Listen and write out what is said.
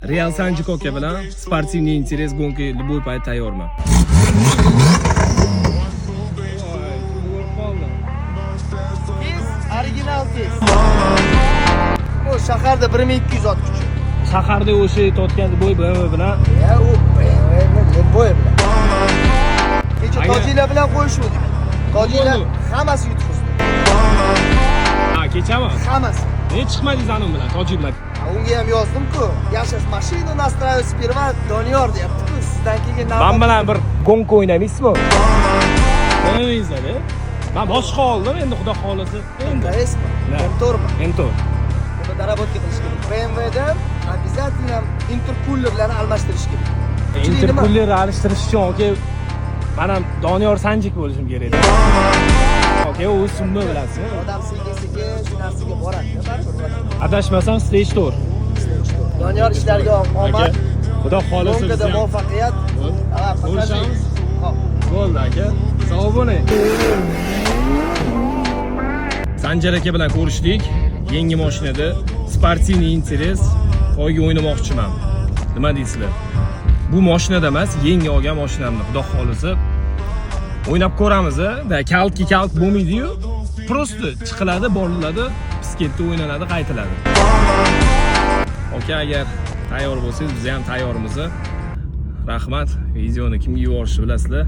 Real Sanjik aka bilan спортивный интерес, гонка любой payt tayyorman. Tez, original tez. Bu shaharda 1200 ot kuchi. Shaharda o'sha aytayotgan любой BMW bilan. Ya u BMW любой bilan. Kecha tojiklar bilan qo'yishuvdik. Tojiklar Bo'ldi. Hammasi yutqizdi. Ha, kechami? Hammasi. Ne chiqmadingiz anim bilan, tojik bilan? Ha, unga ham yozdim-ku. Я сейчас машину настраиваю сперва, Doniyor deyapti-ku. Sizdan keyin Man navbat. bilan bir гонка o'ynamaysizmi? O'ynamaysizlar, Man boshqa oldim, endi Xudo xolasa endi. MTSmi? Ne? M4mi? M4. Buni доработка qilish kerak. BMWdan обязательно interkullerlarni almashtirish kerak. Kuchli nima? Interkuller alishtirish uchun, aka, man ham Doniyor Sanjik bo'lishim kerak edi. Aka, u summa bilasizmi? Odam sekin sekin shu narsaga boradi baribir. Adashmasam, stage 4. Doniyor, ishlarga omad. Aka, Xudo xolasa Гонка da biz ham muvaffaqiyat. Bo'ldi. Давай, покажи. Ko'rishamiz. Hop. Bo'ldi, aka. Sog' bo'ling. Sanjar aka bilan ko'rishdik. Yangi mashinada спортивный интерес poyga o'ynamoqchiman. Nima deysizlar? Bu mashinada emas, yangi olgan mashinamni, Xudo xolasa, o'ynab ko'ramiz, a. Da kaltki kalt bo'lmaydi-yu. Просто chiqiladi, boriladi, pisketda o'ynaladi, qaytiladi. Aka, agar tayyor bo'lsangiz, biz ham tayyormiz. Rahmat. Videoni kimga yuborishni bilasizlar.